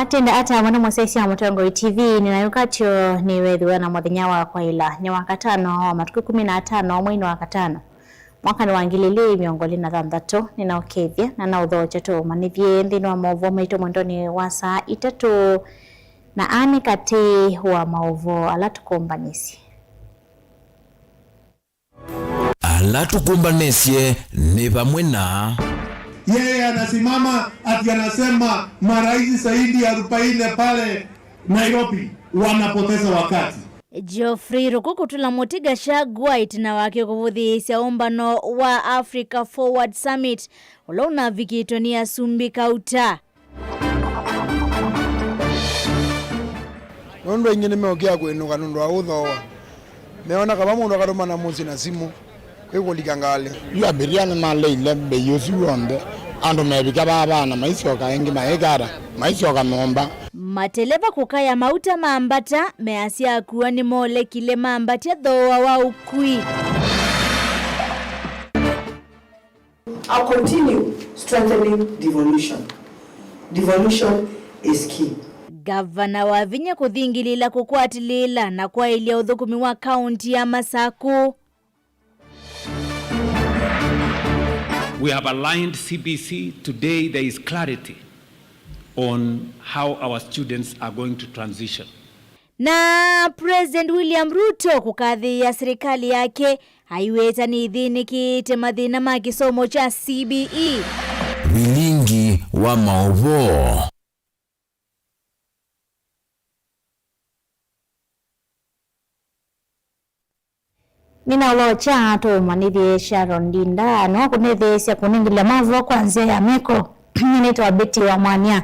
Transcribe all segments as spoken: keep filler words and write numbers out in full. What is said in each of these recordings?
Tinda ata mwana mũsyaĩĩsya wa Mũtongoi T V, nĩnayũkatyo nĩwethĩwa na mũthenya wa kwaĩla nĩ wa katano wa matukũ ĩkũmi na atano mweinĩ wa katano mwakanĩ wa ngili ilĩ mĩongo ĩlĩ na thanthatũ. Nĩnaũkethya na naũthokya tũũmanyĩthye nthĩnĩ wa maũvoo maitũ mwendonĩ wa saa itatũ, na aa nĩ katĩ wa maũvoo ala tũkũmbanĩsye. Ala tũkũmbanĩsye nĩ vamwe na. Yeye anasimama ati anasema marais zaidi ya arobaini pale Nairobi wanapoteza wakati. Geoffrey Ruku kũtũla mũtĩ Gachagua ĩtina wake kũvũthĩĩsya ũmbano wa Africa Forward Summit ũla ũnavikĩtwe nĩ asumbĩ kauta. Nũndũ aingĩ nĩmeũkĩa kwĩnũka nũndũ wa ũthooa. Meona kava mũndũ akatũmana mũsyĩ na simũ kwĩ kũlika ngalĩ. Yu abiria nĩmaleile mbei ũsu w'onthe. Andũ mevika vaa vaa na maisyoka, ĩngĩ mayĩka ata? Maisyoka nyũmba. Mateleva kũkaya mauta ma mbata measya akua nĩmolekile mambatya thooa wa ũkui. I'll continue strengthening devolution. Devolution is key. Gavana Wavinya kũthingilĩĩla kũkwatĩlĩĩla na kwaĩlya ũthũkũmi wa kaũnti ya Masakũ. We have aligned C B C. Today there is clarity on how our students are going to transition. Na President William Ruto kũkathĩĩa silikalĩ yake aiweta nĩthĩnĩkĩte mathĩna ma kĩsomo kya C B E. Vilingi wa maũvoo. Nĩnaũthokya tũũmanyĩthye Sharon Ndinda, no kũnetheesya kũnengela maũvoo kwa nzĩa ya meko. Nĩnaitwa Betty wa Mwania.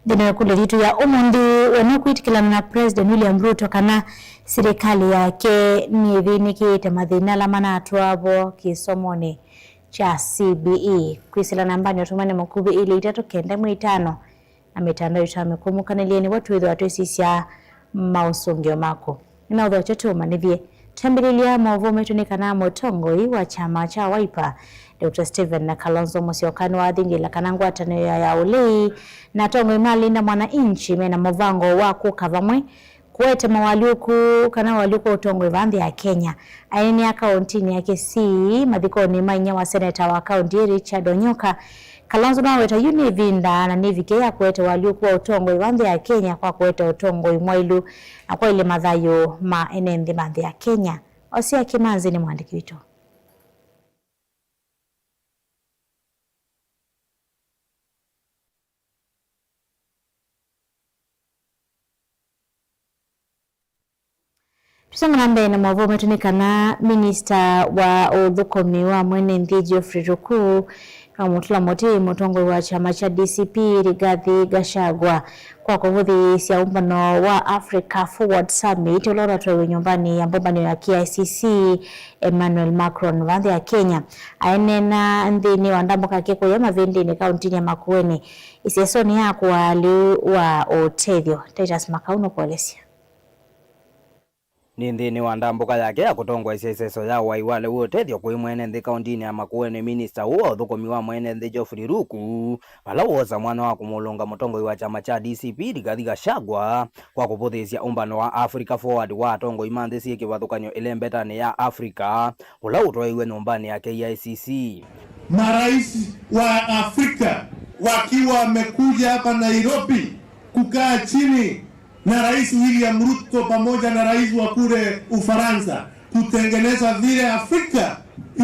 Nthĩnĩ wa ĩkũlyo yitũ ya ũmũnthĩ, we nũkwĩtĩkĩlana na President William Ruto kana silikalĩ yake nĩthĩnĩkĩte mathĩna ala manatwawa vo kĩsomonĩ kya C B E? Kwĩsĩla nambanĩ ya ũtũmani mũkuvĩ ilĩ itatũ kenda ĩmwe itano na mĩtandao itũ ya mĩkũmũkanĩlye nĩvo twĩthĩwa twĩsisya maũsũngĩo maku. Nĩnaũthokya tũũmanyĩthye. Twambĩlĩlya maũvoo maitũ nĩ kana mũtongoi wa kyama kya Wiper, Doctor Stephen Kalonzo Musyoka nĩwathingĩla kana ngwatanĩo ya, ya ũlei na atongoi ma Linda Mwananchi mena mũvango wa kũka vamwe kũete mawalyũku kana walyũku wa ũtongoi vaa nthĩ ya Kenya. Aineenea kaũntinĩ ya Kisii mathikonĩ ma inyia wa seneta wa kaũnti ĩĩ, Richard Onyoka, Kalonzo nĩwaweta yu nĩ ĩvinda na nĩvike ya kũete walyũku wa ũtongoi vaa nthĩ ya Kenya kwa kũete ũtongoi mwaĩlu na kwaĩlya mathayũ ma ene nthĩ ma nthĩ ya Kenya. Osia Kimanzi nĩ mwandĩki witũ. Tũsonga na mbee na maũvoo maitũ nĩ kana minista wa ũthũkũmi wa mwene nthĩ Geoffrey Ruku nĩwamũtũla mũtĩ mũtongoi wa kyama kya D C P Rigathi Gachagua kwa kũvũthĩĩsya ũmbano wa Africa Forward Summit ũla ũnatwaiwe nyũmbanĩ ya mbũmbanĩo ya K I C C Emmanuel Macron vaa nthĩ ya Kenya. Aineena nthĩnĩ wa ndambũka yake kũya Mavĩndĩnĩ kaũntinĩ ya Makueni, ĩsesonĩ ya kũaa lĩu wa ũtethyo. Titus Makau nũkũelesya. Nĩ nthĩnĩ wa ndambũka yake ya kũtongoesya ĩseso ya ũai wa lĩu wa ũtethyo kũĩ mwene nthĩ kaũntinĩ ya Makueni, minista ũũ wa ũthũkũmi wa mwene nthĩ Geoffrey Ruku, vala woosa mwanya wa kũmũlũnga mũtongoi wa kyama kya D C P Rigathi Gachagua kwa kũvũthĩĩsya ũmbano wa Africa Forward wa atongoi ma nthĩ syĩ kĩvathũkany'o ĩlembetanĩ ya Africa, ũla ũtwaĩiwe nyũmbanĩ ya K I C C. Marais wa Afrika wakiwa wamekuja hapa Nairobi kukaa chini na Rais William Ruto pamoja na rais wa kule Ufaransa kutengeneza vile Afrika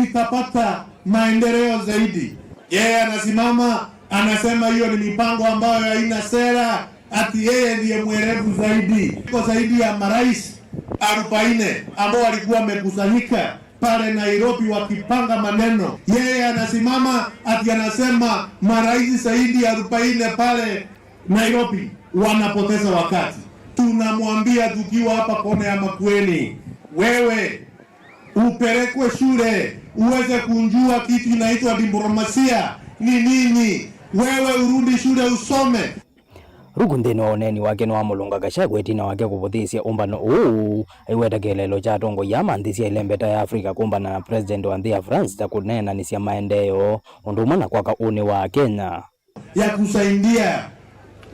itapata maendeleo zaidi. Yeye anasimama anasema hiyo ni mipango ambayo haina sera, ati yeye ndiye mwerevu zaidi. Iko zaidi ya marais arobaini ambao walikuwa wamekusanyika pale Nairobi wakipanga maneno. Yeye anasimama ati anasema marais zaidi ya arobaini pale Nairobi wanapoteza wakati. Tunamwambia tukiwa hapa kona ya Makueni, wewe upelekwe shule uweze kunjua kitu inaitwa diplomasia ni nini. Wewe urudi shule usome. Ruku nthĩnĩ wa ũneeni wake nĩwamũlũnga Gachagua ĩtina wake kũvũthĩĩsya ũmbano ũũ, aiweta kĩeleelo kya atongoi aa ma nthĩ sya ĩlembeta ya Africa kũmbana na President wa nthĩ ya France ta kũneenanĩsya maendeeo ũndũ ũmwe na kwaka ũnĩ wa Kenya. Ya kusaidia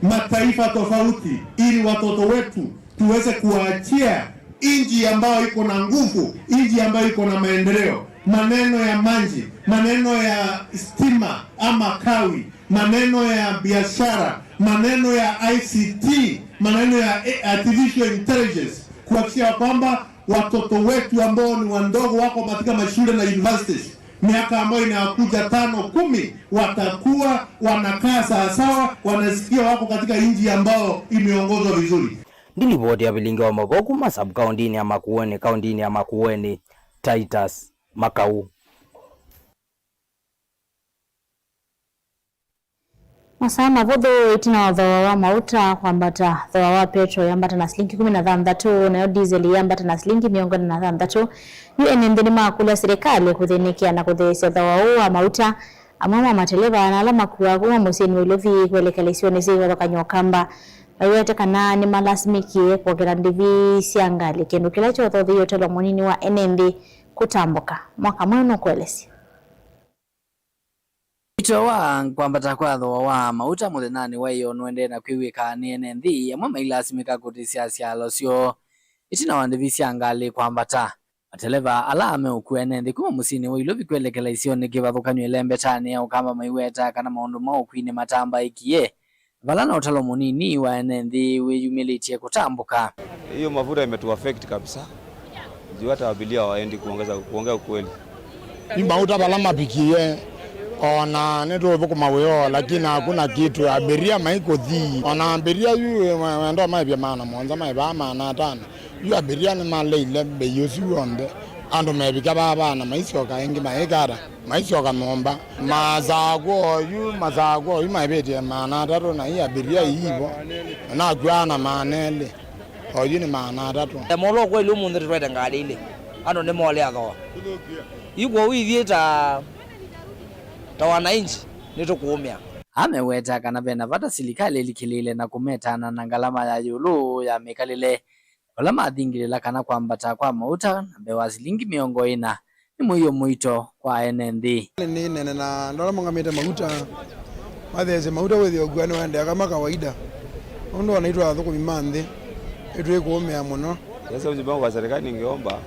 mataifa tofauti, ili watoto wetu tuweze kuwaachia nchi ambayo iko na nguvu, nchi ambayo iko na maendeleo. Maneno ya maji, maneno ya stima ama kawi, maneno ya biashara, maneno ya I C T, maneno ya artificial intelligence, kuhakikisha kwamba watoto wetu ambao ni wadogo wako katika mashule na universities, miaka ambayo inakuja, tano, kumi, watakuwa wanakaa sawasawa, wanasikia wako katika nchi ambao imeongozwa vizuri. Nĩ livoti ya vilingi wa mauvoo kuma sub-kauntinĩ ya Makueni, kauntinĩ ya Makueni, Titus Makau. Masaa mavũthũ ĩtina wa thooa wa mauta kwambata, thooa wa petro yambata na silingi kũmi na thanthatũ, nayo dizeli yambata na silingi mĩongo ĩna na thanthatũ. Yu ene nthĩ nĩmakũlya silikalĩ kũthĩnĩkĩa na kũtheesya thooa ũũ wa mauta. Amwe ma mateleva na ala makuaa kuma mũsyĩnĩ wa Ilovi kwelekela isionĩ syĩ ivathũkany'o Ũkamba maiwete kana nĩmalasimĩkie kwongela ndĩvi sya ngalĩ, kĩndũ kĩla kyothotheiwe ũtalo mũnini wa ene nthĩ kũtambũka. Mwaka mweũ nũkũelesya. Wĩto wa kwambata kwa thooa wa mauta mũthenyanĩ wa ĩyoo nũendee na kwĩw'ĩka nĩ ene nthĩ, amwe mailasimĩka kũtĩsya syalo syoo ĩtina wa ndĩvi sya ngalĩ kwambata. Mateleva ala meũkua ene nthĩ kuma mũsyĩnĩ wa Ilovi kwelekela isionĩ kĩvathũkany'o ĩlembetanĩ ya Ũkamba maiweta kana maũndũ ma ũkui nĩmatambaĩkie, vala na ũtalo mũnini wa ene nthĩ wĩyumĩlĩtye kũtambũka. Hiyo mafuta imetu affect kabisa. Juu hata abiria hawaendi kuongeza, kuongea ukweli. Yu mauta vala mavikie, ona nĩtũũthũkũma wĩoo, lakini hakuna kitu. Abiria maikũthi. Ona abiria yu wendo maivya maana mũonza, maivaa maana atano. Yu abiria nĩmaleile mbei ũsu w'onthe. Andũ mevika vaa vana maisyoka ĩngĩ maikata. Maisyoka nyũmba. Masakwa oyu, masakwa oyu maivĩtye maana atatũ, na ii abiria iivo. Na nakwaa na maana elĩ. Oyu nĩ maana atatũ. Emola ũkweli ũmũnthĩ tũtwete ngalĩ ilĩ. Andũ nĩmolea thooa. Yu kwoou ithyĩ ta, ta wananchi nĩtũkũũmĩa. Ameweta kana vena vata silikalĩ ĩlikĩlĩĩle na kũmetana na ngalama ya ĩũlũ ya mĩkalĩle, vala mathingĩlĩla kana kwambata kwa mauta na mbee wa silingi mĩongo ĩna nĩ mũio mũito kwa ene nthĩ. Nĩ nene na andũ ala maũngamĩte mauta, matheesye mauta wĩthĩe ũkua nĩwaendeea kama kawaida. Nũndũ ona itwe athũkũmi ma nthĩ, nĩtwĩkũũmĩa mũno. Sasa ujumbe wangu kwa serikali ningeomba,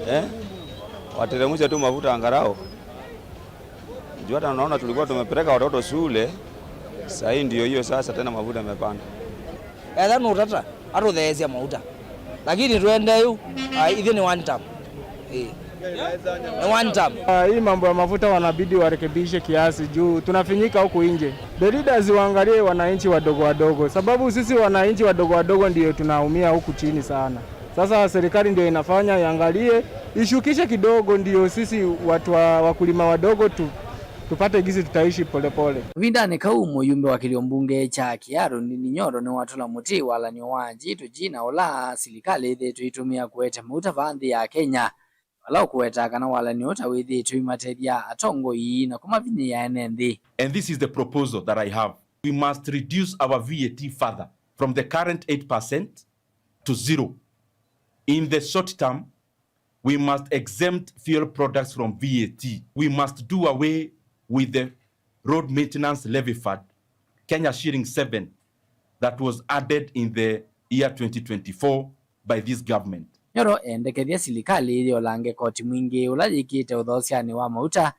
eh, wateremshe tu mafuta angalau. Juu hata unaona tulikuwa tumepeleka watoto shule, saa hii ndio hiyo sasa tena mafuta yamepanda. Etha nũtata, atũtheesya mauta. Lakini twende yu, ah, ithyĩ nĩ one term. Eh. Nĩ one term. Ah, hii mambo ya mafuta wanabidi warekebishe kiasi juu tunafinyika huku nje. The leaders waangalie wananchi wadogo wadogo, sababu sisi wananchi wadogo wadogo ndio tunaumia huku chini sana. Sasa serikali ndio inafanya iangalie, ishukishe kidogo, ndio sisi watu wa, wakulima wadogo tu, tupate gisi tutaishi polepole. Kavindanĩ kau, mũyumbe wa kĩlio mbunge kya Kiharu Ndindi Nyoro nĩwatũla mũtĩ walany'o wa G to G na ũla silikalĩ ĩthĩĩtwe ĩtũmĩa kũete mauta vaa nthĩ ya Kenya, vala ũkũweta kana walany'o ũũ ta wĩthĩĩtwe ũimatethya atongoi na kũmavinyĩĩa ene nthĩ. And this is the proposal that I have. We must reduce our V A T further from the current eight percent to zero. In the short term, we must exempt fuel products from V A T. We must do away with the road maintenance levy fund, Kenya shilling seven, that was added in the year twenty twenty-four by this government. Nyoro endekethya silikalĩ yĩolange koti mwingĩ ũla yĩkĩte ũthoosyanĩ wa mauta,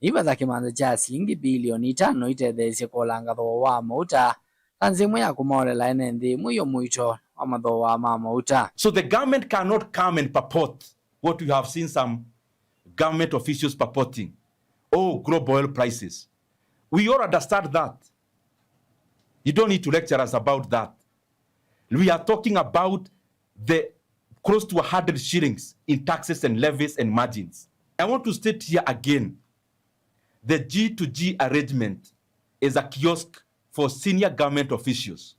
ĩivatha kĩmanza kya silingi bilioni itano itetheesye kũolanga thooa wa mauta ta nzĩa ĩmwe ya kũmaolela ene nthĩ mũio mũito wa mathooa ma mauta. So the government cannot come and purport what we have seen some government officials purporting, "Oh, global oil prices." We all understand that. You don't need to lecture us about that. We are talking about the close to a hundred shillings in taxes and levies and margins. I want to state here again, the G to G arrangement is a kiosk for senior government officials.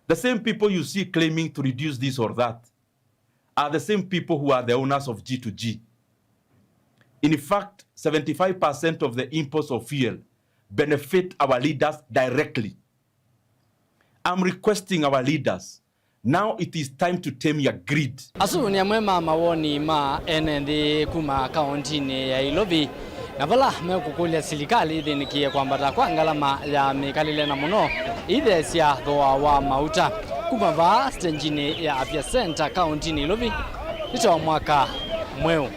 The same people you see claiming to reduce this or that are the same people who are the owners of G to G. In fact, seventy-five percent of the imports of fuel benefit our leaders directly. I'm requesting our leaders, now it is time to tame your greed. Asu nĩ amwe ma mawoni ma ene nthĩ kuma kauntinĩ ya Ilovi, Na vala mekũkũlya silikalĩ ĩthĩnĩkĩe kwambata kwa ngalama ya mĩkalĩle na mũno itheesya thooa wa mauta. Kuma vaa stengyinĩ ya Afya Center kaũntinĩ Ilovi, nĩtawa mwaka mweũ.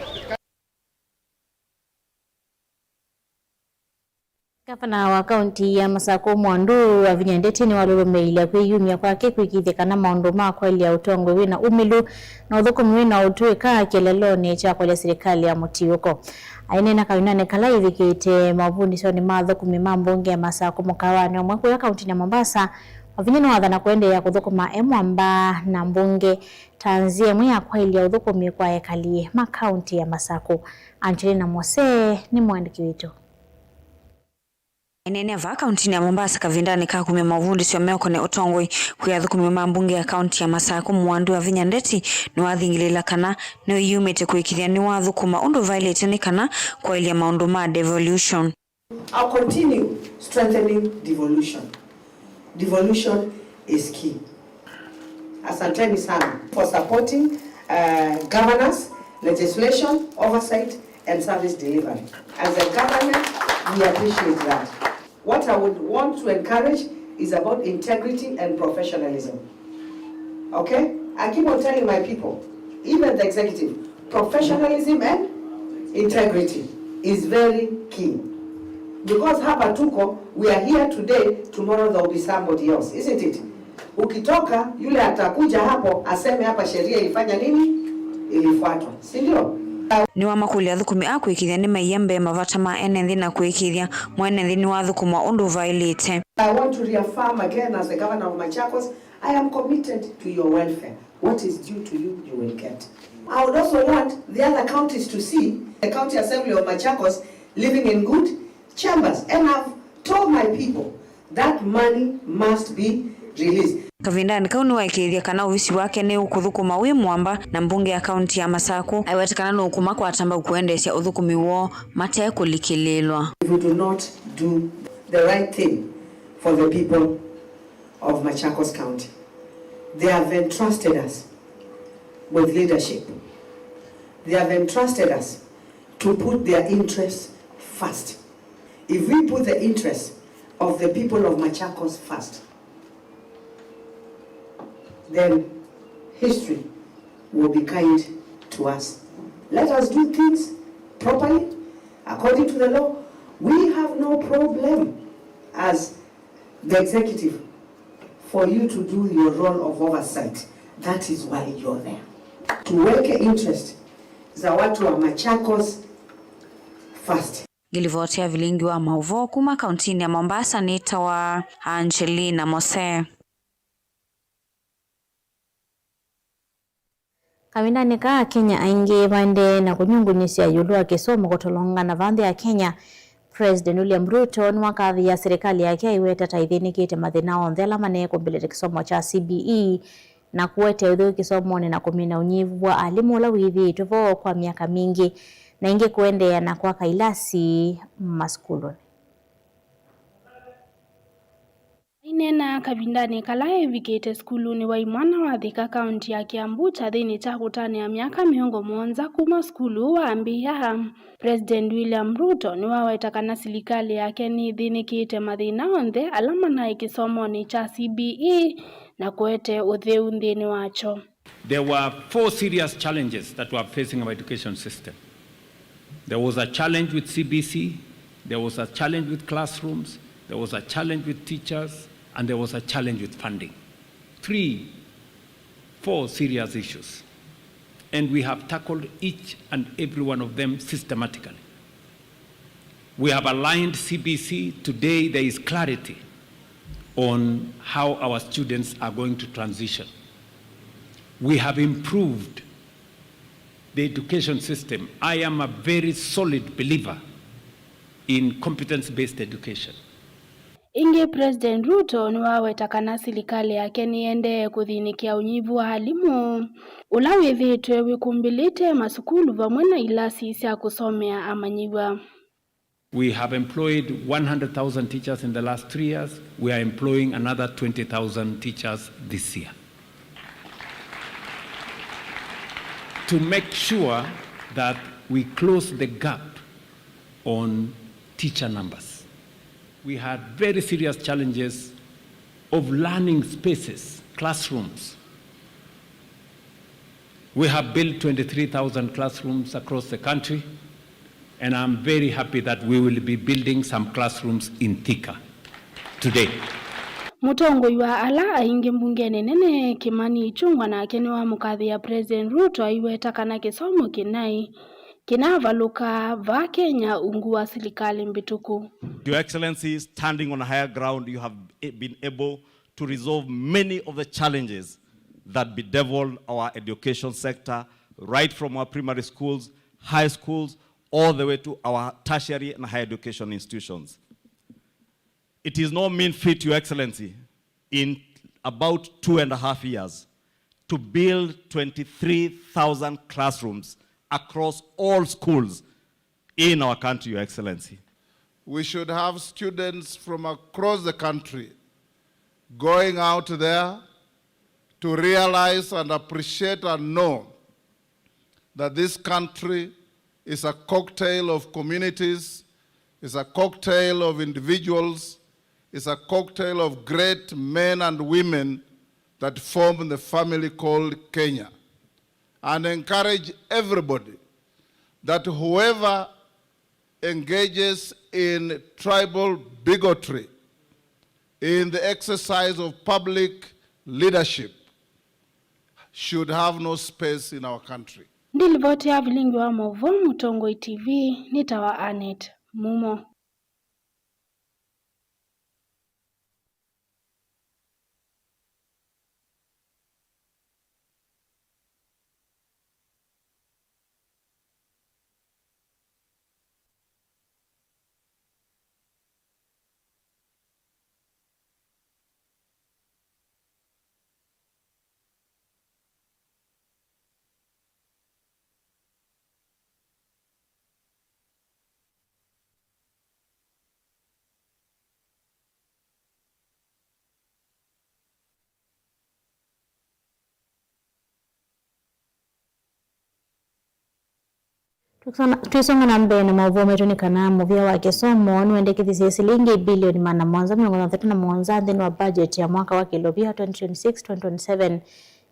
Ngavana wa kaũnti ya Masakũ Mwandu Wavinya Ndeti nĩwalũlũmĩĩilye kwĩyumya kwake kũĩkĩĩthya kana maũndũ ma kwaĩlya ũtongoi wĩna umĩlu na ũthũkũmi wĩna ũtũĩka kĩeleelonĩ kya kwaĩlya silikalĩ ya mũtiũko. Aineena kavindanĩ kala ĩvikĩte mavundisyonĩ ma athũkũmi ma mbunge ya Masakũ mũkawanĩ ũmwe kũya kaũntinĩ ya Mombasa, Wavinya nĩwathana kũendeea kũthũkũma e mwamba na mbunge ta nzĩa ĩmwe ya kwaĩlya ũthũkũmi kwa ekali ma kaũnti ya Masakũ. Angelina Mose nĩ mũandĩki witũ. Aineena vaa kaũntinĩ ya Mombasa kavindanĩ ka kumya mavundĩsyo meũkonĩ ũtongoi kwĩ athũkũmi ma mbunge ya kaũnti ya Masakũ, Mwandu Wavinya Ndeti nĩwathingĩlĩĩla kana nĩwĩyumĩtye kũĩkĩĩthya nĩwathũkũma ũndũ vaĩlĩte nĩ kana kwaĩlya maũndũ ma devolution. I'll continue strengthening devolution. Devolution is key. Asanteni sana for supporting uh, governance, legislation, oversight, and service delivery. As a government, we appreciate that. What I would want to encourage is about integrity and professionalism. Okay? I keep on telling my people, even the executive, professionalism and integrity is very key. Because hapa tuko, we are here today, tomorrow there will be somebody else, isn't it? Ukitoka, yule atakuja hapo aseme hapa sheria ilifanya nini? Ilifuatwa, si ndio? Nĩwamakũlya athũkũmi a kũĩkĩĩthya nĩmaia mbee mavata ma ene nthĩ na kũĩkĩĩthya mwene nthĩ nĩwathũkũma ũndũ vaĩlĩte. I want to reaffirm again as the governor of Machakos, I am committed to your welfare. What is due to you, you will get. I would also want the other counties to see the County Assembly of Machakos living in good chambers. And I've told my people that money must be released. Kavindanĩ kau nĩwaĩkĩĩthya kana ovisi wake nĩũkũthũkũma wĩ mwamba na mbunge ya kaũnti ya Masakũ aiweta kana nũkũmakwata mbau kũendeesya ũthũkũmi woo mate kũlikĩlĩĩlwa. If we do not do the right thing for the people of Machakos County, they have entrusted us with leadership. They have entrusted us to put their interests first. If we put the interests of the people of Machakos first, then history will be kind to us. Let us do things properly, according to the law. We have no problem as the executive for you to do your role of oversight. That is why you're there. Tuweke interest za watu wa Machakos first. Ngĩlivoti ya vilingi wa maũvoo kuma kauntinĩ ya Mombasa nĩtawa Angelina Mose. Kavindanĩ kaa, Akenya aingĩ maendee na kũnyungunyĩsya ĩũlũ wa kĩsomo kũtolongana vaa nthĩ ya Kenya. President William Ruto nĩwakathĩĩa silikalĩ yake aiweta ta ĩthĩnĩkĩte mathĩna onthe ala maneekũmbĩlĩte kĩsomo kya C B E na kũete ũtheu kĩsomonĩ na kũmina ũnyivu wa alimũ ũla wĩthĩĩtwe vo kwa myaka mingĩ, na ĩngĩ kũendeea na kwaka ilasi masukulunĩ. Aineena kavindanĩ kala evikĩte sukulunĩ wa imwana wa Thika, kaunti ya Kiambu, kyathĩnĩ kya kũtanĩa myaka mĩongo mũonza kuma sukulu wambĩĩa, President William Ruto nĩwaweta kana silikalĩ yake nĩthĩnĩkĩte mathĩna onthe ala manaĩ kĩsomonĩ kya C B E na kũete ũtheu nthĩnĩ wakyo. There were four serious challenges that were facing our education system. There was a challenge with C B C, there was a challenge with classrooms, there was a challenge with teachers, and there was a challenge with funding. Three, four serious issues. And we have tackled each and every one of them systematically. We have aligned C B C. Today, there is clarity on how our students are going to transition. We have improved the education system. I am a very solid believer in competence-based education. Ĩngĩ, President Ruto nĩwaweta kana silikalĩ yake nĩyendee kũthĩnĩkĩa ũnyivu wa alimũ ũla wĩthĩĩtwe wĩkumbĩlĩte masukulu vamwe na ilasi sya kũsomea amanyĩw'a. We have employed one hundred thousand teachers in the last three years. We are employing another twenty thousand teachers this year to make sure that we close the gap on teacher numbers. We had very serious challenges of learning spaces, classrooms. We have built twenty-three thousand classrooms across the country, and I'm very happy that we will be building some classrooms in Thika today. Mũtongoi wa ala aingĩ mbungenĩ nene, Kimani Ichung'wah, nake nĩwamũkathĩĩa President Ruto aiweta kana kĩsomo kĩnaĩ kĩnavalũka vaa Kenya ungu wa silikalĩ mbĩtũku. Your Excellency, standing on higher ground, you have been able to resolve many of the challenges that bedevil our education sector, right from our primary schools, high schools, all the way to our tertiary and higher education institutions. It is no mean feat, Your Excellency, in about two and a half years, to build twenty-three thousand classrooms across all schools in our country, Your Excellency. We should have students from across the country going out there to realize and appreciate and know that this country is a cocktail of communities, is a cocktail of individuals, is a cocktail of great men and women that form the family called Kenya. And encourage everybody that whoever engages in tribal bigotry in the exercise of public leadership should have no space in our country. Ndilivoti ya vilingi wa mauvoo, Mũtongoi T V, nĩ ta wa Annet Mumo. Tũkĩsonga-, twĩsonga na mbee na maũvoo maitũ nĩ kana mũvĩa wa kĩsomo nĩwendekethisye silingi bilioni maana mũonza mĩongo thanthatũ na mũonza nthĩnĩ wa budget ya mwaka wa kĩlovia twenty twenty-six twenty twenty-seven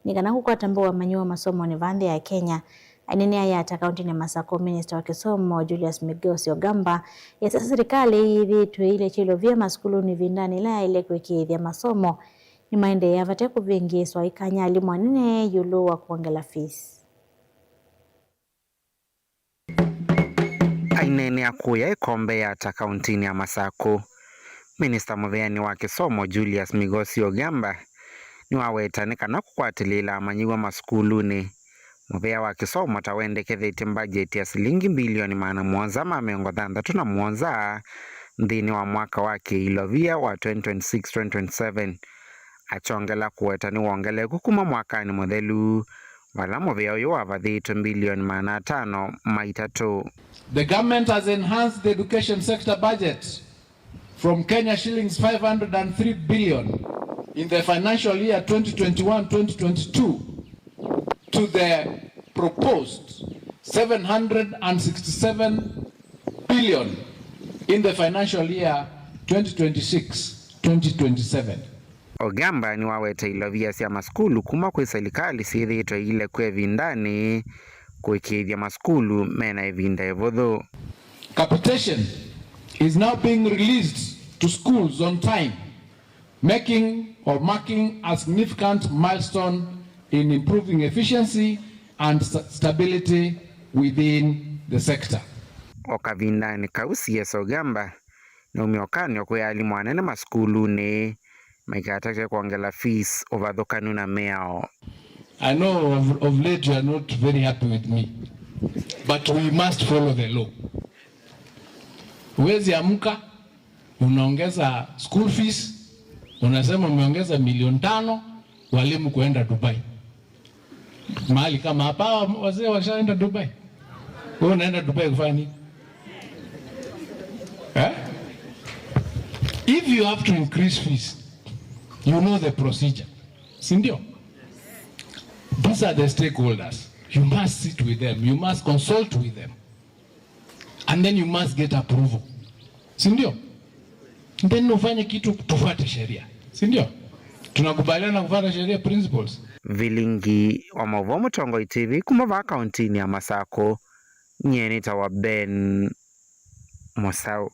nĩ kana kũkwata mbau amanyiwa masomonĩ vaa nthĩ ya Kenya. Aneenea ata kaũntĩnĩ ya Masakũ, Minista wa kĩsomo Julius Migosi Ogamba esĩ silikalĩ ĩyĩthĩĩtwe ĩilekya ilovia masukulunĩ ĩvindanĩ ĩla yaĩle kũĩkĩĩthya masomo nĩmaendeea vate kũvĩngĩĩswa, ĩkany'a alimũ anene ĩũlũ wa kwongela fees. Aineenea kũya ĩkombe ya ata kaũntĩnĩ ya Masakũ, Minista mũveanĩ wa kĩsomo Julius Migosi Ogamba nĩwaweta nĩ kana kũkwatĩlĩĩla amanyĩw'a masukulunĩ, mũvĩa wa kĩsomo ta wendekethetye mbajeti ya silingi mbilioni maana mũonza ma mĩongo thanthatũ na mũonza nthĩnĩ wa mwaka wa kĩilovia wa twenty twenty-six twenty twenty-seven, akyongela kũweta nĩ wongeleeku kuma mwakanĩ mũthelu, vala mũvĩa ũyũ wavathĩtwe mbilioni maana atano ma itatũ. The government has enhanced the education sector budget from Kenya shillings five hundred and three billion in the financial year twenty twenty-one twenty twenty-two to the proposed seven hundred and sixty-seven billion in the financial year twenty twenty-six twenty twenty-seven. Ogamba nĩwaweta ilovia sya masukulu kuma kwĩ silikalĩ syĩthĩĩtwe iilekwa ĩvindanĩ kũĩkĩĩthya masukulu mena ĩvinda ĩvũthũ. Capitation is now being released to schools on time, making or marking a significant milestone in improving efficiency and sta-, stability within the sector. O kavindanĩ kau, C S Ogamba naumya ũkany'o kwĩ alimũ anene masukulunĩ maikatate kwongela fees ũvathũkanu na mĩao. I know of, of late you are not very happy with me, but we must follow the law. Huwezi amka unaongeza school fees, unasema umeongeza milioni tano, walimu kuenda Dubai. Mahali kama hapa, hawa wazee washaenda Dubai. Wewe unaenda Dubai kufanya nini? Eh? If you have to increase fees, you know the procedure. Si ndio? These are the stakeholders. You must sit with them. You must consult with them. And then you must get approval. Si ndio? Then ufanye kitu, tufuate sheria. Si ndio? Tunakubaliana kufuata sheria, principles. Vilingi wa maũvoo Mũtongoi T V kuma vaa kaũntĩnĩ ya Masakũ, nyie nĩtawa Ben Mũsaũ.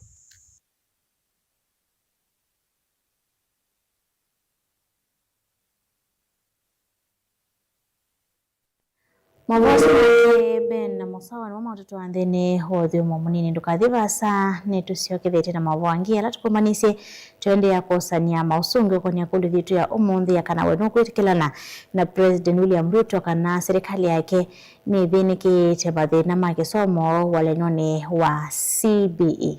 Maũvoo asu maĩ Ben na Mũsaũ nĩmo maũtatwa nthĩnĩ wa ũthũmũo mũnini. Ndũkathi vaasa, nĩtũsyokethetye na maũvoo angĩ ala tũkũmanyĩsye. Tũendeea kwosany'a maũsũngĩo ũkonĩa kũlyo yitũ ya ũmũnthĩ ya kana we nũkwĩtĩkĩlana na President William Ruto kana serikali yake nĩthĩnĩkĩte mathĩna ma kĩsomo ũalanonĩ wa C B E.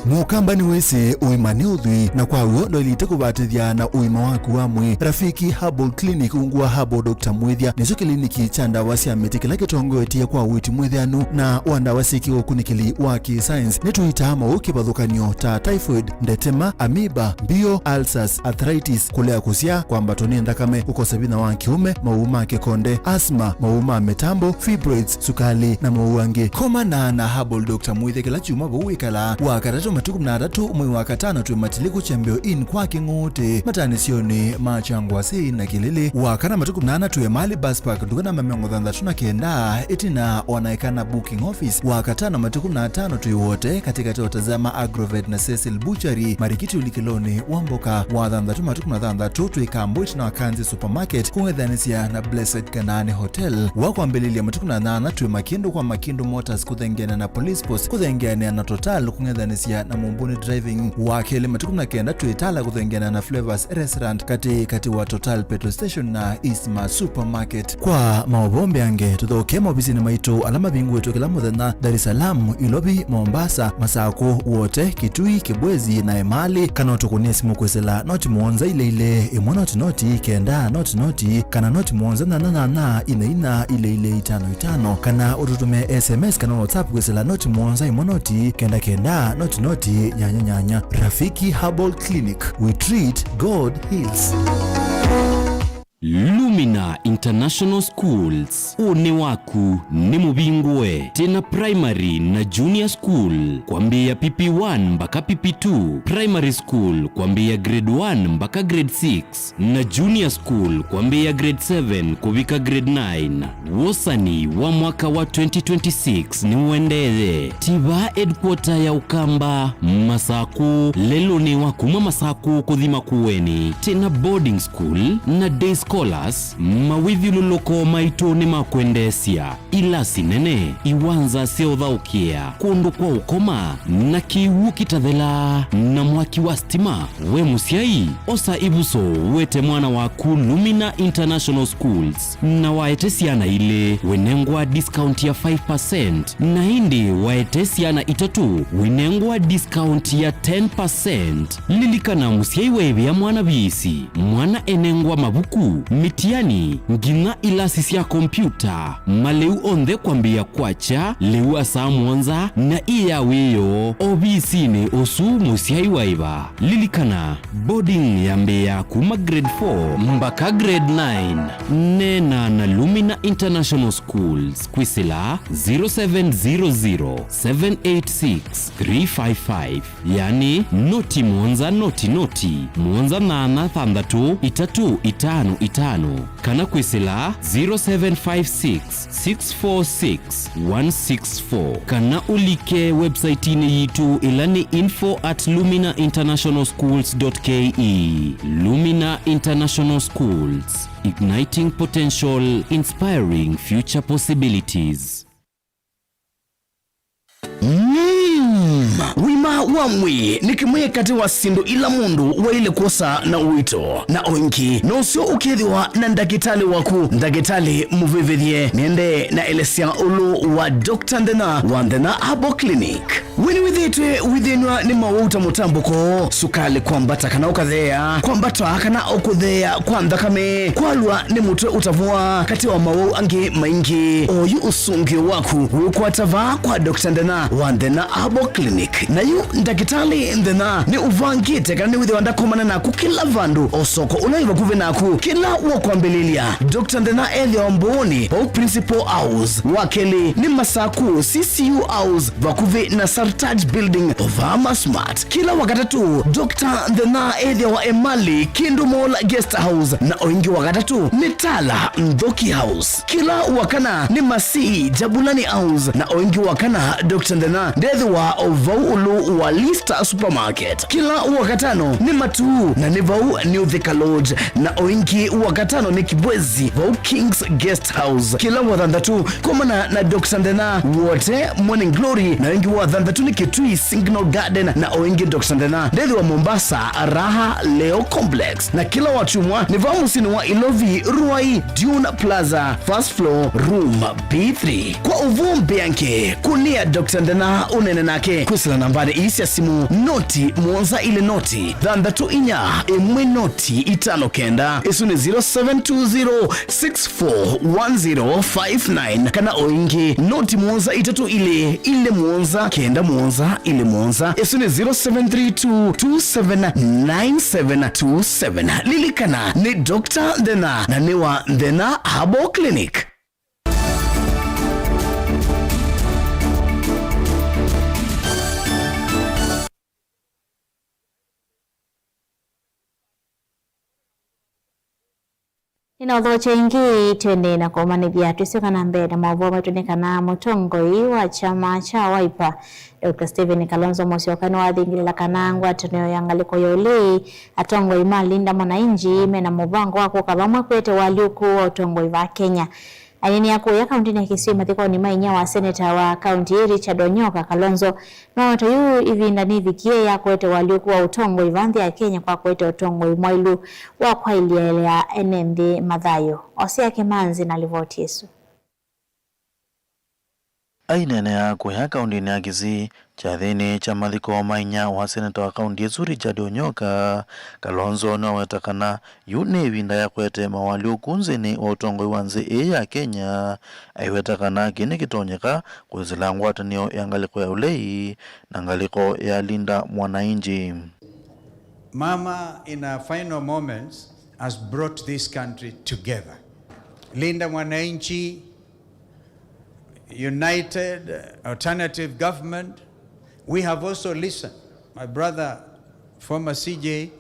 Mũkamba nĩwĩsĩ ũima nĩ ũthwii, na kwa w'o ndwaĩlĩte kũvatĩthya na ũima waku wa mwĩĩ. Rafiki Herbal Clinic ungu wa Herbal Doctor Mwĩthya nĩkyo kĩliniki kya ndawa sya mĩtĩ kĩla kĩtongoetye kwa ũiiti mwĩthĩanu na wa ndawa syĩ kĩũkunĩkĩli wa kĩ-science. Nĩtũitaa maũũ kĩvathũkany'o ta typhoid, ndetema, amoeba, mbio, ulcers, arthritis, kũlea kũsyaa, kwambatwa nĩ nthakame, kũkosa vinya wa kĩũme, maũũ ma kĩkonde, asthma, maũũ ma mĩtambo, fibroids, sukalĩ, na maũũ angĩ. Komana na Herbal Doctor Mwĩthya kĩla kyumwa vau wĩkalaa, Wakatatũ matukũ kũmi na atatũ mwei wa katano twĩ Matiliku Chembeo Inn kwa Kĩng'ũtĩ, mataanĩsyonĩ ma Kyangwasĩ na Kĩlĩlĩ. Wakana matukũ kũmi na ana twĩ Emali Bus Park, nduka namba mĩongo thanthatũ na kenda, ĩtina wa Naikana Booking Office. Wakatano matukũ kũmi na atano twĩ Wote, katĩkatĩ wa Tazama Agrovet na Cecil Butchery, marikiti ũlikĩlonĩ wa mboka. Wathanthatũ matukũ kũmi na thanthatũ twĩ Kambo ĩtina wa Kanzi Supermarket, kũng'ethanĩsya na Blessed Kanaani Hotel. Wa kwambĩlĩlya matukũ kũmi na nyanya twĩ Makindũ kwa Makindũ Motors kũthengeana na Police Post, kũthengeanĩa na Total, kũng'ethanĩsya na Mumbuni Driving. Wa kelĩ matukũ kũmi na kenda twĩ Tala kũthengeana na Flavors Restaurant, katĩ katĩ wa Total Petrol Station na Eastmart Supermarket. Kwa maũvoo mbeange, tũthokee maovisinĩ maitũ ala mavingũĩtwe kĩla mũthenya, Dar es Salaam, Ilovi, Mombasa, Masakũ, Wote, Kitui, Kibwezi, na Emali, kana ũtũkũnĩe simũ kwĩsĩla noti mũonza ilĩ ilĩ, ĩmwe noti noti, kenda noti noti, kana noti mũonza nyanya nyanya, inya inya, ilĩ ilĩ, itano itano, kana ũtũtũmĩe S M S kana WhatsApp kwĩsĩla noti mũonza ĩmwe noti, kenda kenda, noti noti, nyanya nyanya. Rafiki Herbal Clinic, we treat, God heals. Lumina International Schools, ũnĩ waku nĩ mũvingũe. Twĩna primary na junior school kwambĩĩa P P one mbaka P P two, primary school kwambĩĩa grade one mbaka grade six, na junior school kwambĩĩa grade seven kũvika grade nine. Wosani wa mwaka wa twenty twenty-six nĩũendeeye. Ti vaa headquarter ya Ũkamba, Masakũ, lelũnĩ wa kuma Masakũ kũthi Makueni. Twĩna boarding school na day scholars, mawĩthyũlũlũko maitũ nĩ ma kwendeesya. Ilasi nene, iwanza sya ũthaũkĩa, kũndũ kwa ũkoma, na kĩw'ũ kĩtathelaa, na mwaki wa stima. We mũsyai, osa ĩvuso wete mwana waku Lumina International Schools, na waete syana ilĩ, wĩnengwa discount ya five percent, na ĩndĩ waete syana itatũ, wĩnengwa discount ya ten percent. Lilikana, mũsyai weevĩa mwana viisi, mwana enengwa mavuku, mĩtiani, nginya ilasi sya kompyuta, malĩu onthe kwambĩĩa kwakya lĩu wa saa mũonza na ĩ ya wĩoo ovisinĩ ũsu mũsyai waĩva. Lilikana, boarding yambĩĩa kuma grade four mbaka grade nine. Neena na Lumina International Schools kwĩsĩla zero seven zero zero, seven eight six, three five five. Yani, noti mũonza noti noti, mũonza nyanya thanthatũ, itatũ itano itano, kana kwĩsĩla zero seven five six, six four six, one six four, kana ũlike website-inĩ yitũ, ĩla nĩ info at lumina international schools dot K E. Lumina International Schools, igniting potential, inspiring future possibilities. Mm. Ũima wa mwĩĩ nĩ kĩmwe katĩ wa syĩndũ ila mũndũ waĩle kwosa na ũito, na o ĩngĩ no ũseo ũkethĩwa na ndakĩtalĩ waku. Ndakĩtalĩ mũvĩvĩthye nĩendee na elesya ũlũ wa Doctor Nthĩna wa Nthĩna Herbal Clinic. We nĩwĩthĩĩtwe wĩthĩnw'a nĩ mawau ta mũtambũko, sukalĩ kwambata kana ũkatheea, kwambata kana ũkũtheea kwa nthakame, kwalwa nĩ mũtwe ũtavũa, katĩ wa mawau angĩ maingĩ? Oyu ũsũngĩo waku wĩũkwata vaa kwa Doctor Nthĩna wa Nthĩna Herbal Clinic. Na Ndakĩtalĩ Nthĩna nĩ ũvangĩte kana nĩ wĩthĩwa ndakomana naku kĩla vandũ, o soko ũla wĩ vakuvĩ naku. Kĩla wakwambĩlĩlya, Doctor Nthĩna ethĩawa Mbũũnĩ, vau Principal House. Wa kelĩ nĩ Masaku C C U House, vakuvĩ na Sartaj Building, vaa Masmart. Kĩla Wakatatũ, Doctor Nthĩna ethĩawa Emali, Kindu Mall Guest House, na o ĩngĩ Wakatatũ nĩ Tala Nthoki House. Kĩla Wakana nĩ Masii, Jabulani House, na o ĩngĩ Wakana, Doctor Nthĩna ndethĩwa o vau ũlũ wa Lista Supermarket. Kĩla Wakatano nĩ Matuu, na nĩ vau New Thika Lodge, na o ĩngĩ Wakatano nĩ Kibwezi, vau King's Guest House. Kĩla Wathanthatũ, komana na Doctor Nthĩna Wote Morning Glory, na o ĩngĩ Wathanthatũ nĩ Kitui Signal Garden, na o ĩngĩ Doctor Nthĩna ndethĩwa Mombasa Raha Leo Complex. Na kĩla Wakyumwa nĩ vaa mũsyĩnĩ wa Ilovi, Ruai, Dune Plaza, first floor, room B three. Kwa ũvoo mbĩange, kũnĩa Doctor Nthĩna ũneene nake kwĩsĩla nambanĩ ii sya simũ, noti mũonza ilĩ noti thanthatũ inya ĩmwe noti itano kenda. Ĩsu nĩ zero seven two zero six four one zero five nine, kana o ĩngĩ, noti mũonza itatũ ilĩ ilĩ mũonza kenda mũonza ilĩ mũonza. Ĩsu nĩ zero seven three two two seven nine seven two seven. Lilikana, nĩ Doctor Nthĩna, na nĩ wa Nthĩna Herbal Clinic. Nĩnaũthokya ĩngĩ, twende na kũmanĩthya twĩsyoka na mbee na maũvoo maitũ nĩ kana mũtongoi wa kyama kya Wiper, Doctor Stephen Kalonzo Musyoka nĩwathingĩlĩla kana ngwatanĩo ya ngalĩko ya ũlei, atongoi ma Linda Mwananchi mena mũvango wa kũka vamwe kũete ũalyũku wa ũtongoi va Kenya. Aineenea kũya kaũntĩnĩ ya Kisii mathikonĩ ma inyia wa seneta wa kaũntĩ ĩĩ Richard Onyoka, Kalonzo noweta yu ĩvinda nĩvikie ya kũete ũalyũku wa ũtongoi va nthĩ ya Kenya kwa kũete ũtongoi mwaĩlu wa kwaĩlya ene nthĩ mathayũ. Osea Kĩmanzi na livoti ĩsu. Aineenea kũya kaũntĩnĩ ya Kisii, kyathĩnĩ kya mathiko ma inyia wa seneta wa kaũntĩ ĩsu Richard Onyoka, Kalonzo nĩwaweta kana yu nĩ ĩvinda ya kũete mawalyũku nthĩnĩ wa ũtongoi wa nthĩ ĩĩ ya Kenya, aiweta kana kĩĩ nĩkĩtonyeka kwĩsĩla ngwatanĩo ya ngalĩko ya ũlei na ngalĩko ya Linda Mwananchi. Mama, in her final moments, has brought this country together. Linda Mwananchi, united, uh, alternative government. We have also listened. My brother, former C J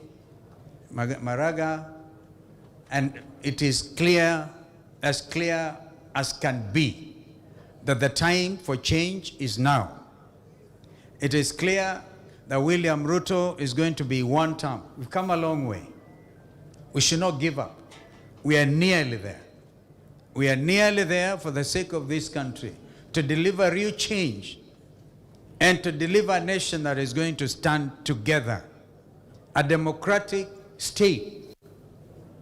Mag-, Maraga, and it is clear, as clear as can be, that the time for change is now. It is clear that William Ruto is going to be one term. We've come a long way. We should not give up. We are nearly there. We are nearly there for the sake of this country to deliver real change and to deliver a nation that is going to stand together, a democratic state,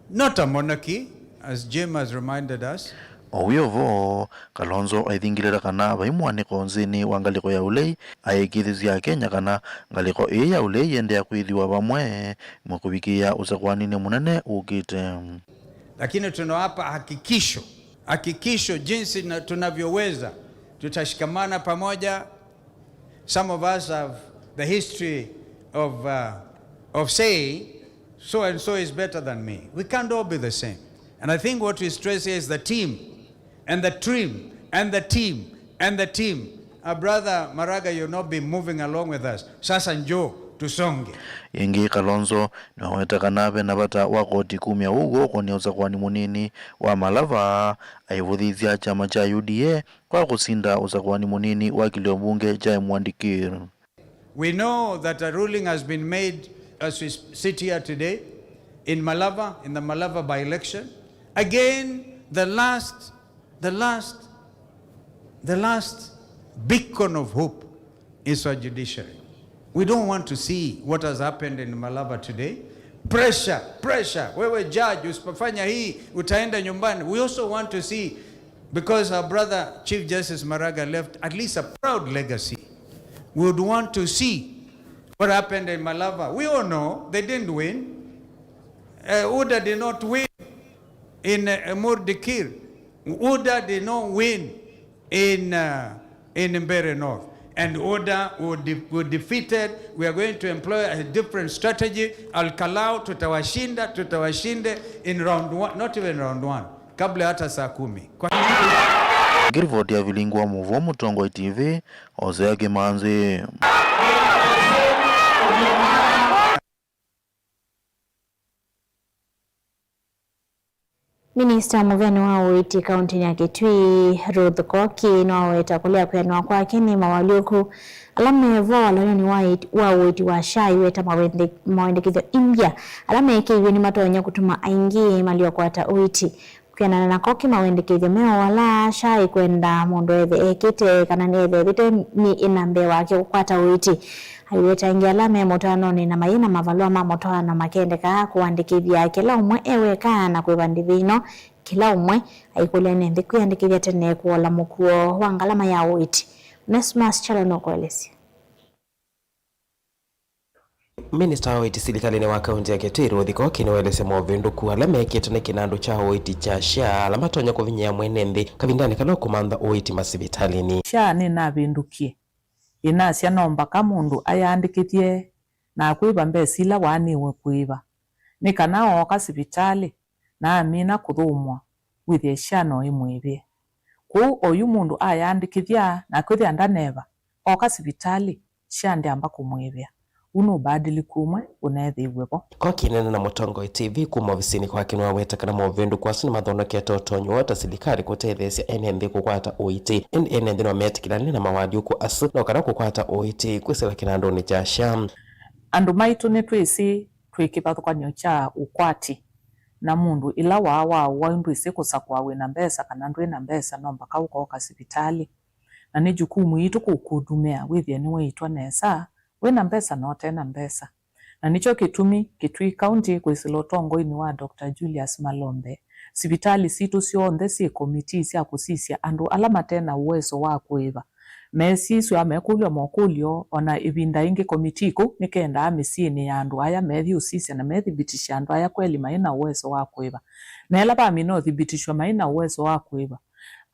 not a monarchy, as Jim has reminded us. O wĩ o vo, Kalonzo aithingĩlĩla kana vai mũanĩko nthĩnĩ wa ngalĩko ya ũlei, aĩkĩĩthĩsya Akenya kana ngalĩko ĩĩ ya ũlei yĩendeea kwĩthĩwa vamwe mwe kũvikĩĩa ũsakũaninĩ mũnene ũkĩte. Lakini tunawapa hakikisho, hakikisho jinsi na tunavyoweza, tutashikamana pamoja. Some of us have the history of, uh, of saying, "So and so is better than me." We can't all be the same. And I think what we stress here is the team, and the team, and the team, and the team. Uh, Brother Maraga, you've not been moving along with us. Sasa njoo, tusonge. Ĩngĩ Kalonzo nĩwaweta kana ve na vata wa koti kumya ũw'o ũkonĩa ũsakũani mũnini wa Malava, aivũthĩĩsya kyama kya U D A kwa kũsinda ũsakũani mũnini wa kĩlio mbunge kya Emwandikir. We know that a ruling has been made as we sit here today in Malava, in the Malava by-election. Again, the last, the last, the last beacon of hope is our judiciary. We don't want to see what has happened in Malava today. Pressure, pressure. Wewe judge, usipofanya hii, utaenda nyumbani. We also want to see, because our brother Chief Justice Maraga left at least a proud legacy. We would want to see what happened in Malava. We all know they didn't win. Uh, UDA did not win in, uh, Emwandikir. UDA did not win in, uh, in Mbeere North. And UDA will de-, will defeated. We are going to employ a different strategy. Al-Kalau, tutawashinda, tutawashinda in round one, not even round one, kabla hata saa kumi. Kwa Ngĩrivoti ya Vilingi wa Mũvoo Mũtongoi T V, Hosea Kĩmanzi. Minista mũveni wa ũiiti kaũntĩnĩ ya Kitui, Ruth Koki, nĩwaweta kũlea kwĩanĩwa kwake nĩ mawalyũku ala me vo walany'onĩ wa ĩt-, wa ũiiti wa SHA, aiweta mawende-, mawendekethyo imbya ala mekĩiw'e nĩmatonya kũtuma aingĩ malea kũkwata ũiiti. Kwĩanana na Koki, mawendekethyo me o ala SHA ĩkwenda mũndũ ethe ekĩte kana nĩethĩĩtwe nĩ ĩna mbee wake kũkwata ũiiti. Aiweta aingĩ ala me mũtwaanonĩ na mayĩ na mavalũa ma mũtwaano makendeka kũandĩkĩthya kĩla ũmwe e weka na kwĩva ndĩvi ĩno, kĩla ũmwe aikũlya ene nthĩ kwĩandĩkĩthya tene kũola mũkuo wa ngalama ya ũiiti. Onesmus Kyalo nũkũelesya. Minista wa ũiiti silikalĩnĩ wa kaũntĩ ya Kitui, Ruth Koki, nĩwaelesya movĩndũku ala mekĩtwe nĩ kĩnandũ kya ũiiti kya SHA ala matonya kũvinyĩĩa mwene nthĩ kavindanĩ kala ũkũmantha ũiiti masivitalĩnĩ. SHA nĩnavĩndũkie, ĩnasya no mbaka mũndũ ayandĩkĩthye na akwĩva mbesa ila waanĩwe kwĩva, nĩ kana ooka sivitalĩ na amina kũthũmũa, wĩthĩe SHA no ĩmwĩvĩe. Kwoou oyu mũndũ ayandĩkĩthya na kwĩthĩa ndaneva, ooka sivitalĩ, SHA ndĩamba kũmwĩvĩa. Ũu nĩ ũbadiliku ũmwe ũneethĩiw'e vo. Koki, ĩneena na Mũtongoi T V kuma ovisinĩ kwake, nĩwaweta kana movĩndũku asu nĩmathondekete ũtonyi woo ta silikalĩ kũtetheesya ene nthĩ kũkwata ũiiti. Ĩndĩ ene nthĩ no metĩkĩlane na mawalyũku asu, no kana kũkwata ũiiti kwĩsĩla kĩnandũnĩ kya SHA. Andũ maitũ nĩtwĩsĩ twĩ kĩvathũkany'o kya ũkwati na mũndũ ĩla waa waũawa, ndwĩsĩ kũsakũa wĩ na mbesa kana ndwĩ na mbesa, no mbaka ũkooka sivitalĩ. Na nĩ jukumu yitũ kũkũthumĩa wĩthĩe nĩweĩtwa nesa, wĩ na mbesa na ũte na mbesa. Na nĩkyo kĩtumi Kitui County kwĩsĩla ũtongoinĩ wa Doctor Julius Malombe, sivitalĩ sitũ syonthe syĩ komitii sya kũsisya andũ ala mate na ũweso wa kũĩva. Mesisw'a, mekũlw'a mokũlyo, o na ĩvinda ĩngĩ komitii kũu nĩkendaa mĩsyĩnĩ ya andũ aya methi ũsisya na methibitisha andũ aya kweli maĩ na ũweso wa kũĩva. Na ĩla vamina ũthibitishwa maĩ na ũweso wa kũĩva,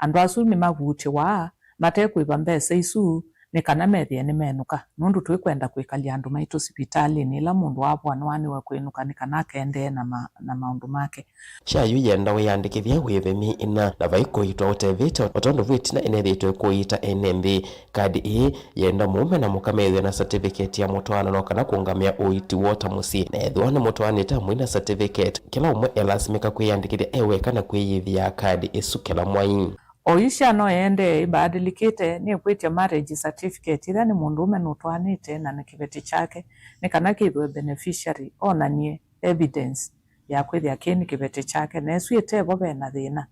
andũ asu nĩmavutĩwa mate kũĩva mbesa isu nĩ kana methĩe nĩmenũka, nũndũ tũikwenda kwĩkalya andũ maitũ sivitalĩnĩ ĩla mũndũ wavoa nĩwaanĩwe kwĩnũka nĩ kana akendee na ma-, na maũndũ make. SHA yu yenda wĩyandĩkĩthye wĩĩve myei ĩna, na vai kũiitwa ũtevĩte, o tondũ vu ĩtina ĩneethĩĩtwe kũiita ene nthĩ. Kadi ĩĩ yenda mũũme na mũka methĩwe na certificate ya mũtwaano no kana kũũngamĩa ũiiti woo ta mũsyĩ. Na ethĩwa nĩmũtwaanĩte amwĩ na certificate, kĩla ũmwe elasimĩka kwĩyandĩkĩthya e weka na kwĩyĩthĩaa kadi ĩsu kĩla mwai. Oyu SHA no ĩendee ĩbadilikĩte, nĩkwĩtya marriage certificate ĩla nĩ mũndũũme nũtwaanĩte na nĩ kĩveti kyake, nĩ kana kĩthĩwe beneficiary onany'e evidence ya kwĩthĩa kĩĩ nĩ kĩveti kyake, na ĩsu ĩtevo ve na thĩna.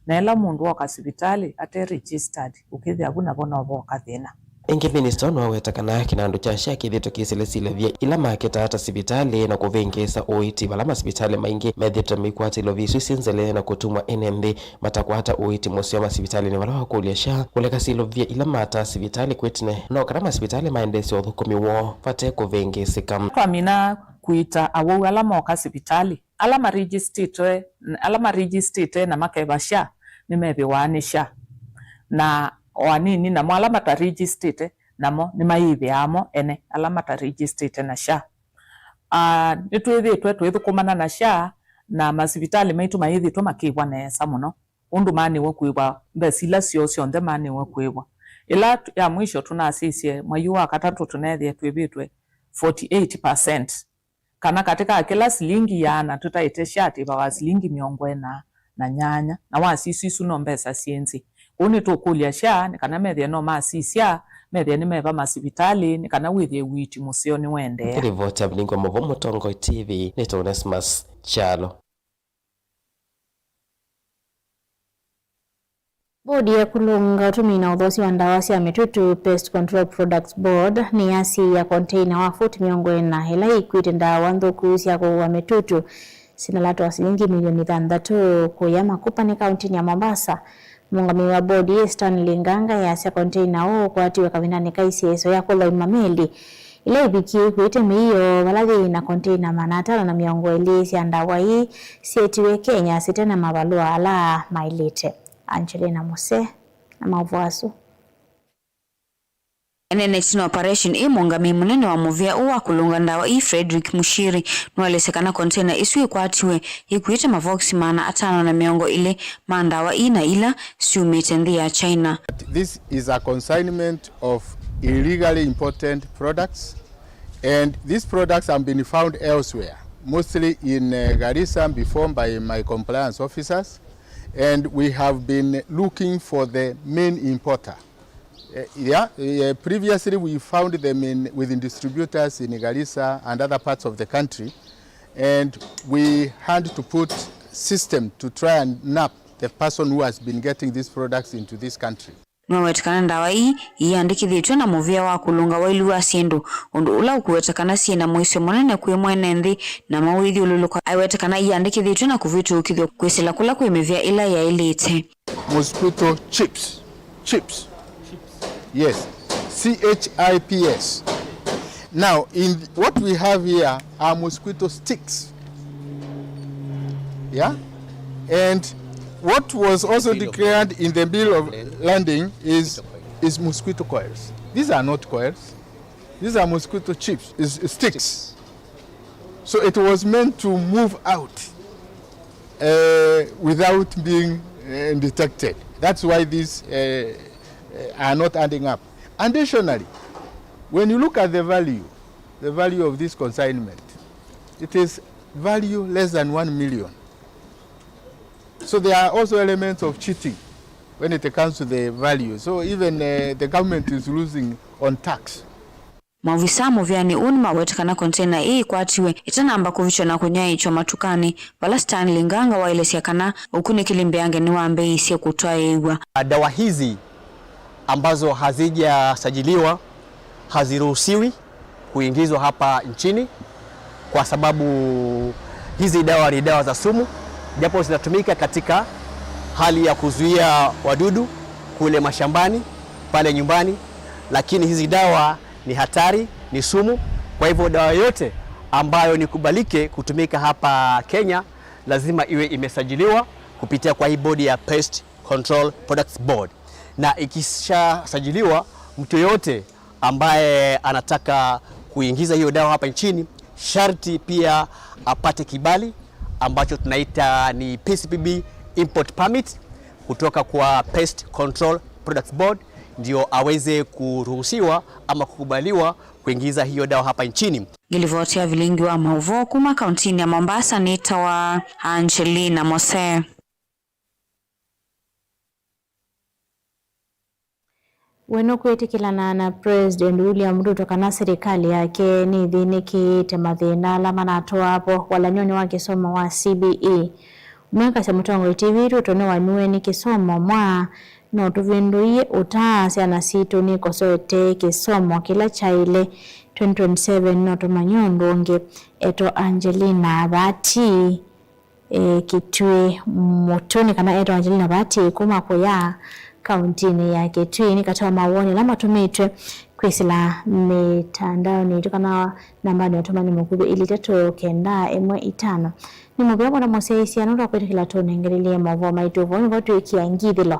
Na ĩla mũndũ ooka sivitalĩ ate registered, ũkĩthĩa vu navo no voka thĩna. Ĩngĩ, minista nĩwaweta kana kĩnandũ kya SHA kĩthĩtwe kĩsĩlĩsĩlĩvya ila maketaa ta sivitalĩ na kũvĩngĩĩsa ũiiti vala masivitalĩ maingĩ methĩtwe meikwata ilovi isu syĩ nzele na kũtumwa ene nthĩ matakwata ũiiti mũseo masivitalĩnĩ vala wakũlya SHA kũleka silũvya ila mataa sivitalĩ kwĩ tene, no kana masivitalĩ maendeesye ũthũkũmi woo vate kũvĩngĩĩsĩka. Twamina kũita awau ala mooka sivitalĩ, ala maregistĩtwe, ala maregistĩte na makeva SHA nĩmevĩwa nĩ SHA, na o anini namo ala mataregistĩte namo nĩmayĩvĩaa mo ene ala mataregistĩte na SHA. Ah, nĩtwĩthĩĩtwe tũithũkũmana na SHA, na masivitalĩ maitũ mayĩthĩĩtwe makĩvwa nesa mũno ũndũ maanĩwe kũĩvwa mbesa ila syoo syonthe maanĩwe kũĩvwa. Ĩla t-, ya mwisho tũnasisye mwai ũũ wa katatũ tũneethĩe twĩvĩtwe forty eight percent, kana katĩ ka kĩla silingi ĩana tũtaĩte SHA tĩvawa silingi mĩongo ĩna na nyanya, na wasisya isu no mbesa syĩ nzĩ. Kwoou nĩtũkũlya SHA nĩ kana methĩe no masisya, methĩe nĩmeva masivitalĩ nĩ kana wĩthĩe ũiiti mũseo nĩwendeea. Nĩ livoti ya Vilingi wa Mauvoo Mũtongoi T V, nĩtawa Onesmus Kyalo. Bodi ya kũlũnga ũtũmĩi na ũthoosi wa ndawa sya mĩtutu, Pest Control Products Board, nĩyasiĩĩa container wa futi mĩongo ĩna ĩla ĩkuĩte ndawa nthũku sya kũua mĩtutu syĩna lato wa silingi milioni thanthatũ kũya Makupa nĩ kaũntĩnĩ ya Mombasa. Mũũngamĩi wa bodi ĩĩ, Stanley Nganga, easya container ũũ ũkwatiwe kavindanĩ ka iseso ya kũthaima meli ila ivikie ikuĩte mĩio vala yĩĩ na container maana atano na mĩongo ĩlĩ sya ndawa ii syetiwe Kenya site na mavalũa ala maĩlĩte. Angelina Muse na maũvoo asu. Ene ĩtina wa operation ĩĩ, mũũngamĩi mũnene wa mũvĩa ũũ wa kũlũnga ndawa ii, Frederick Muchiri, nũelesya kana container ĩsu ĩkwatiwe yĩkuĩte mavokisi maana atano na mĩongo ĩlĩ ma ndawa ii na ila syumĩte nthĩ ya China. This is a consignment of illegally imported products, and these products have been found elsewhere, mostly in, uh, Garissa before by my compliance officers, and we have been looking for the main importer. Uh, yeah, uh, previously we found them in, with distributors in Garissa and other parts of the country, and we had to put system to try and nab the person who has been getting these products into this country. Nĩwaweta kana ndawa ii iandĩkĩthĩtw'e na mũvĩa wa kũlũnga wailu wa syĩndũ, ũndũ ũla ũkũweta kana syĩ na mũisyo mũnene kwĩ mwene nthĩ na mawĩthyũlũlũko. Aiweta kana iandĩkĩthĩtw'e na kũvĩtũkĩthw'a kwĩsĩla kũla kwĩ mĩvĩa ĩla yaĩlĩte. Mosquito chips. Chips. Yes. C H I P S. Now, in what we have here are mosquito sticks. Yeah? And what was also declared in the bill of landing is, is mosquito coils. These are not coils. These are mosquito chips, is sticks. So it was meant to move out, uh, without being, uh, detected. That's why these, uh, uh, are not adding up. Additionally, when you look at the value, the value of this consignment, it is value less than one million. So there are also elements of cheating when it comes to the value. So even, uh, the government is losing on tax. Maovisa mũvĩanĩ ũũ nĩmaweta kana container ĩĩ ĩkwatiwe ĩtanamba kũvĩtw'a na kũnyaĩĩkya matukanĩ, vala Stanley Nganga waelesya kana ũkunĩkĩli mbeange nĩwambĩĩisye kũtwaĩĩw'a. Dawa hizi ambazo hazijasajiliwa haziruhusiwi kuingizwa hapa nchini kwa sababu hizi dawa ni dawa za sumu, japo zinatumika katika hali ya kuzuia wadudu kule mashambani, pale nyumbani, lakini hizi dawa ni hatari, ni sumu. Kwa hivyo dawa yote ambayo nikubalike kutumika hapa Kenya lazima iwe imesajiliwa kupitia kwa hii bodi ya Pest Control Products Board, na ikishasajiliwa, mtu yoyote ambaye anataka kuingiza hiyo dawa hapa nchini sharti pia apate kibali ambacho tunaita ni P C P B import permit kutoka kwa Pest Control Products Board, ndio aweze kuruhusiwa ama kukubaliwa kuingiza hiyo dawa hapa nchini. Ngilivoti ya vilingi wa maũvoo kuma kauntinĩ ya Mombasa nĩtawa Angelina Mose. We nũkwĩtĩkĩlana na President William Ruto kana silikalĩ yake nĩthĩnĩkĩĩte mathĩna ala manatũaa vo walany'onĩ wa kĩsomo wa C B E? Mwĩkasya Mũtongoi T V, Ruto nĩwanyuwe nĩ kĩsomo mwa, no tũvĩndũie ũta, syana sitũ nĩikosoete kĩsomo kĩla kyaĩle. Twenty twenty-seven no tũmanye ũndũ ũngĩ. Etwa Angelina Vati, e, Kitui Mũtũnĩ, kana etwa Angelina Vati kuma kũya kauntinĩ ya Kitui. Nĩ katĩ wa mawoni ala matũmĩtwe kwĩsĩla mĩtandaonĩ itũ kana nambanĩ ya ũtũmani mũkuvĩ ilĩ itatũ kenda ĩmwe itano. Nĩ mũvea mũno mũsyaĩĩsya nũndũ wa kwĩtĩkĩla tũnengelelye maũvoo maitũ. Vau nĩvo twĩkĩa ngithĩlo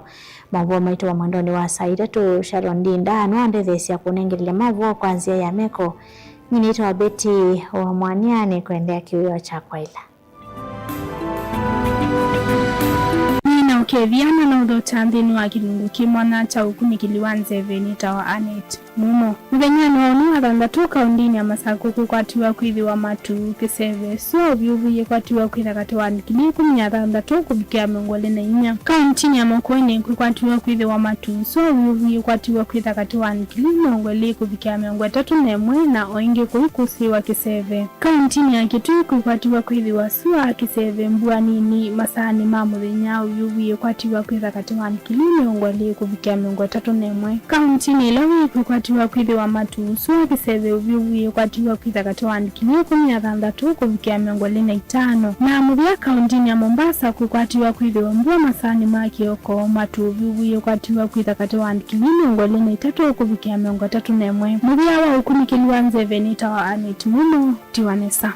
maũvoo maitũ wa mwendonĩ wa saa itatũ. Sharon Ndinda nĩwandetheesya kũnengelelya maũvoo kwa nzĩa ya meko. Nyie nĩtawa Betty wa Mwania, nĩkwendea kĩwĩoo kya kwaĩla. Nĩ na ũkethya na naũthokya nthĩnĩ wa kĩlungu kĩ mwanya kya ũkunĩkĩli wa nzeve nĩtawa Annet Mumo. Mũthenyanĩ wa ũnĩ wa thanthatũ, kaũndĩnĩ ya Masakũ kũkwatiw'a kwĩthĩwa matu kĩseve. Sua ũvyũvu yĩkwatiw'a kwĩtha katĩ wa andikili ĩkũmi na thanthatũ kũvikĩa mĩongo ĩlĩ na inya. Kaũntĩnĩ ya Makueni kwĩkwatiw'a kwĩthĩwa matu. Sua ũvyũvu yĩkwatiw'a kwĩtha katĩ wa andikili mĩongo ĩlĩ kũvikĩa mĩongo ĩtatũ na ĩmwe, na o ĩngĩ kũu kũsĩĩwa kĩseve. Kaũntĩnĩ ya Kitui kwĩkwatiw'a kwĩthĩwa sua kĩseve, mbua nini, masaanĩ ma mũthenya, ũvyũvu yĩkwatiw'a kwĩtha katĩ wa andikili mĩongo ĩlĩ kũvikĩa mĩongo ĩtatũ na ĩmwe. Kaũntĩnĩ ĩla wĩ kwĩkwatiw'a kwĩthĩwa matu, sua kĩseve, ũvyũvu yĩkwatiw'a kwĩtha katĩ wa andikili ĩkũmi na thanthatũ kũvikĩa mĩongo ĩlĩ na itano. Na mũthya kaũntĩnĩ ya Mombasa kwĩkwatiw'a kwĩthĩwa mbua masaanĩ ma kĩoko, matu, ũvyũvu yĩkwatiw'a kwĩtha katĩ wa andikili mĩongo ĩlĩ na itatũ kũvikĩa mĩongo ĩtatũ na ĩmwe. Mũthya wa ũkunĩkĩli wa nzeve nĩtawa Annet Mumo, tiwa nesa.